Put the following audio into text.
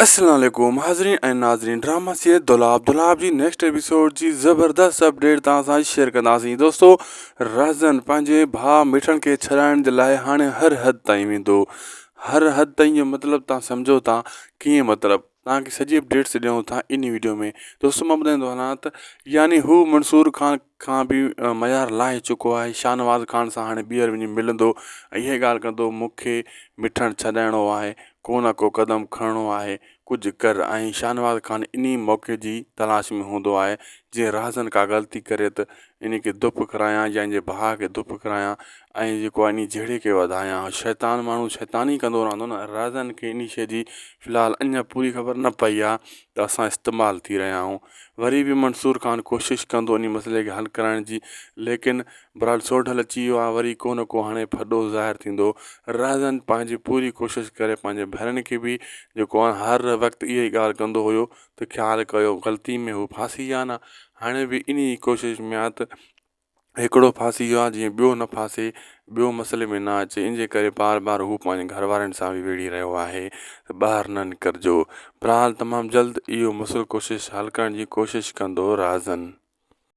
السلام عليڪم حاضرين ۽ ناظرين ڊراما سيريل دولاب دولاب جي نيڪسٽ ايپيسوڊ جي زبردست اپڊيٽ توهان سان شيئر ڪنداسين دوستو رهزن پنهنجي ڀاء مٺڻ کي ڇڏائڻ جي لاء هاڻي هر حد تائين ويندو هر حد تائين جو مطلب توهان سمجهو ٿا ڪيئن مطلب توهان کي سڄي اپڊيٽس ڏيون ٿا ان ويڊيو ۾ دوستو مان ٻڌائيندو هلان ته يعني هو منصور خان کان به معيار لاهي چڪو آهي شاهنواز خان سان هاڻي ٻيهر وڃي ملندو ۽ اها ڳالهه ڪندو مون کي مٺڻ ڇڏائڻو آهي ڪو نه ڪو قدم کڻڻو آهي، ڪجهه ڪر ۽ شاهنواز خان انهي موقعي جي تلاش ۾ هوندو آهي، جيئن رهزن ڪا غلطي ڪري ته انهي کي دڦ کرايان يا ان جي ڀاء کي دڦ کرايان ۽ جيڪو آهي انهي جهيڙي کي وڌايان. شيطان ماڻهو شيطاني ڪندو رهندو نه رهزن کي انهي شيء جي في الحال اڃا پوري خبر نه پئي آهي ته اسان استعمال ٿي رهيا آهيون. وري به منصور خان ڪوشش ڪندو انهي مسئلي کي حل ڪرائڻ جي ليڪن بھرحال سوڍل اچي ويو آ وري ڪو نه ڪو ھاڻي ڦڏو ظاھر ٿيندو. رھزن پنھنجي پوري ڪوشش ڪري پنھنجي ڀائرن کي به جيڪو آ ھر وقت اھا ئي ڳالھ ڪندو ھيو ته خيال ڪيو غلطي ۾ ھو ڦاسي ويا نه ھاڻي به انھي ئي ڪوشش ۾ آ ته ھڪڙو ڦاسي ويو آ جيئن ٻيو نه ڦاسي ٻيو مسئلي ۾ نه اچي ان جي ڪري بار بار ھو پنھنجي گھر وارن سان به وڙھي رھيو آھي ته ٻاھر نه نڪرجو بھرحال تمام جلد اھو مسئلو ڪوشش حل ڪرڻ جي ڪوشش ڪندو رھزن.